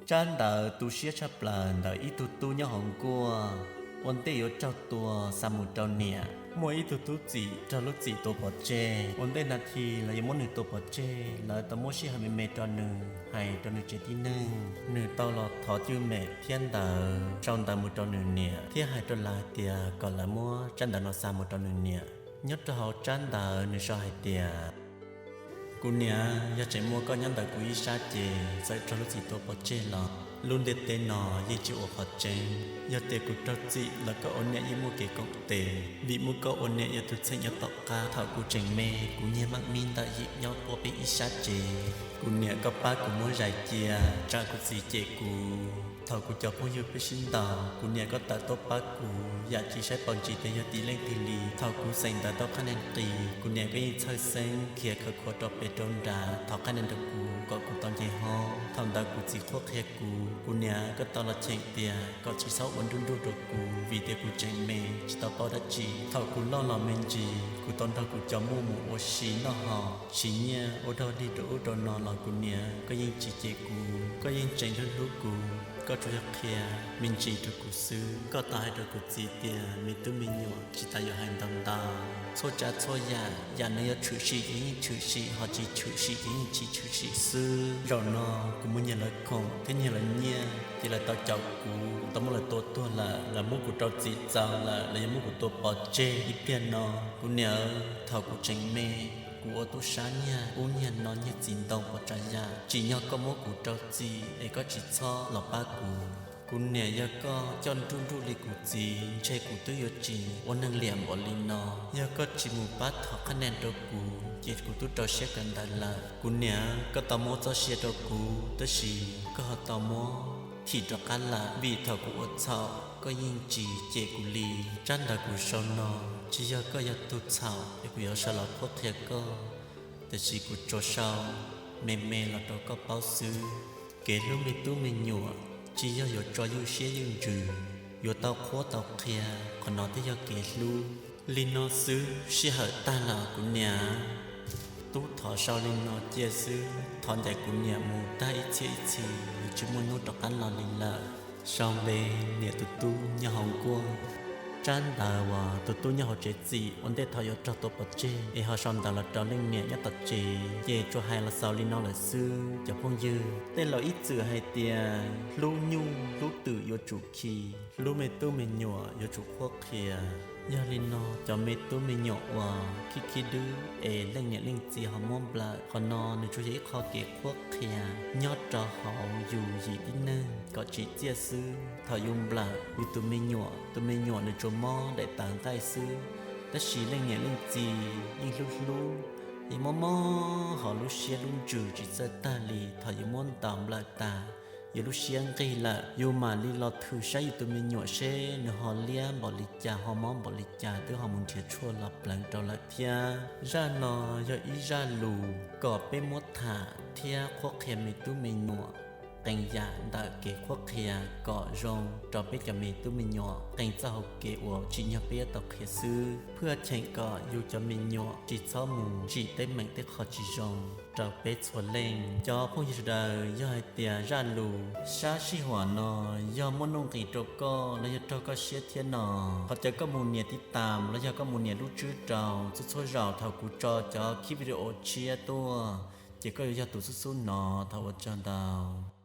Tsab ntawv tu siab tshaj plaws ntawm ib tug tub nyob hauv nkuaj ua ntej yuav raug tua xa mus rau niam. Muaj ib tug tub txim raug lub txim tua pov tseg, ua ntej nas this lawv yuav muab nws tua pov tseg, lawv tau muab sij hawm me me rau nws hais rau nws tsev tib neeg. Nws tau los thov cwj mem thiab ntawd sau ntawv mus rau nws niam thiab hais rau lawv tias kom lawv muab tsab ntawv no xa mus rau nws niam. Nyob rau hauv tsab ntawv nws sau hais tias, kuv niam, yog tseem muaj koj nyob ntawm kuv ib sab ces txawm raug lub txim tua pov tseg los lub ntiaj teb no yeej tsis ua qhov tseeb. Yog tias kuv raug txim los koj ua niam yeej muaj kev koom tes, vim muaj koj ua niam yog tus txheem nyob tom qab. Thaum kuv tseem me kuv nyiag maj mib ntawm yim nyob puab peb ib sab tsev, kuv niam koj pab kuv muab zais cia, tsam kuv txiv cem kuv. Thaum kuv cov phooj ywg peb sib ntaus, kuv niam koj tawm tuaj pab kuv, yam tsis saib paus ntsis tias yog tim leej twg li. Thaum kuv xeem ntawv tau qhab nees qis, kuv niam koj yeej txhawj xeeb khiav khawv khuav rau pem rau nrad thov qhab nees rau kuv kom kuv tau nce hoob. Thaum ntawd kuv txiv qhuab qhia kuv, kuv niam koj tau los cheem tias kom tsis txhob ua nruj nruj rau kuv vim tias kuv tseem me tsis tau paub dab tsi. Thaum kuv loj los me ntsis, kuv tau nrog kuv cov muam mus ua si noj hos siv nyiaj ua dog dig rau ub rau no los kuv niam koj yeej tsis cem kuv, koj yeej tseem hlub hlub kuv, koj tsuas yog qhia me ntsis rau kuv xwb. Koj tau hais rau kuv txiv tias me tub me nyuam tsis tas yuav hais ntau ntau, txhua tsav txhua yam, yam nws yuav tshwm sim ces yeej tshwm sim, ho tsis tshwm sim ces yeej tsis tshwm sim xwb. Zaum no kuv mus nyiag lawv khoom thiab nyiag lawv nyiaj ces lawv tau caum kuv, tau muab lawv tua tuag lawm, lawv muab kuv rau txim txaus lawm, lawv yuav muab kuv tua pov tseg. Ib pliag no kuv niam, thaum kuv tseem me, kuv ua tub sab nyiag ub nyiag no nyiag txiv ntoo pov tsav yam, tsim nyog koj muab kuv rau txim es koj tsis txhob los pab kuv. Kuv niam, yog koj coj nruj nruj li kuv txiv ntshe kuv twb yuav tsis ua neeg liam npaum li no. Yog koj tsis mus pab thov qhab nees rau kuv ces kuv twb rau siab kawm ntawv lawm. Kuv niam, koj tau muab txoj sia rau kuv tab sis koj ho tau muab thim rov qab lawm, vim thaum kuv ua txhaum koj yeej tsis cem kuv li. Tsab ntawv kuv sau no tsis yog koj yog tus txhaum es kuv yuav sawv los qhuab qhia koj, tiam sis kuv tsuas sau me me los rau koj paub xwb. Kev hlub me tub me nyuam tsis yog yuav tso ywj siab ywj ntsws, yuav tau qhuab tau qhia, qhov no thiaj yog kev hlub. Li no xwb sij hawm tag los kuv niam, tub thov sau li no cia xwb, thov ncaim kuv niam mus tag ib txhiab ib txhis, nws tsis muaj hnub rov qab los li lawm. Sau npe, niam tus tub nyob hauv nkuaj. Tsab ntawv uas tus tub nyob hauv tsev txim ua ntej thaum yuav raug tua pov tseg es ho sau ntawv los rau leej niam nyob tom tsev ces tsuas hais los xaus li no lawm xwb cov phooj ywg. Tej laus ib txwm hais tias hlub nyuj hlub twm yuav tsum khi, hlub me tub me nyuam yuav tsum qhuab qhia. Yog li no cov me tub me nyuam uas khib khib dwb es leej niam leej txiv ho muab nplawm, qhov no nws tsuas yog ib qho kev qhuab qhia nyob rau hauv yus yim tib neeg kom tsim txiaj xwb. Thaum yus nplawm yus tus me nyuam, tus me nyuam nws tsuas mob daim tawv nqaij xwb, tab sis leej niam leej txiv yeej hlub hlub, yeej mob mob hauv lub siab lub ntsws tsis txawj tag li. Thaum yus muab ntaus nplawm tas, yus lub siab nqig lawm, yus mam li los thwm saib yus tus me nyuam seb nws ho liab npaum li cas, ho mob npaum li cas, twb ho mus nrhiav tshuaj los pleev rau lawm thiab. Zaj no yog ib zaj lus kom peb muab tham thiab qhuab qhia me tub me nyuam qee yam ntawm kev qhuab qhia kom zoo rau peb cov me tub me nyuam, qee txoj hau kev uas tsim nyog peb yuav tau qhia xwb, phwj cheem kom yus cov me nyuam tsis txhob mus tsim teeb meem tej qho tsis zoo rau peb txhua leej. Cov phooj ywg sawv daws, yog hais tias zaj lus sab sij huam no yog muaj nuj nqis rau koj los yog raug koj siab thiab no, thov caw koj mus nias tiv tas los yog koj mus nias lub tswb rau txhua txhua zaus thaum kuv tso cov clip video tshiab tuaj, ces koj yuav yog tus xub xub hnov. Thov ua tsaug ntau.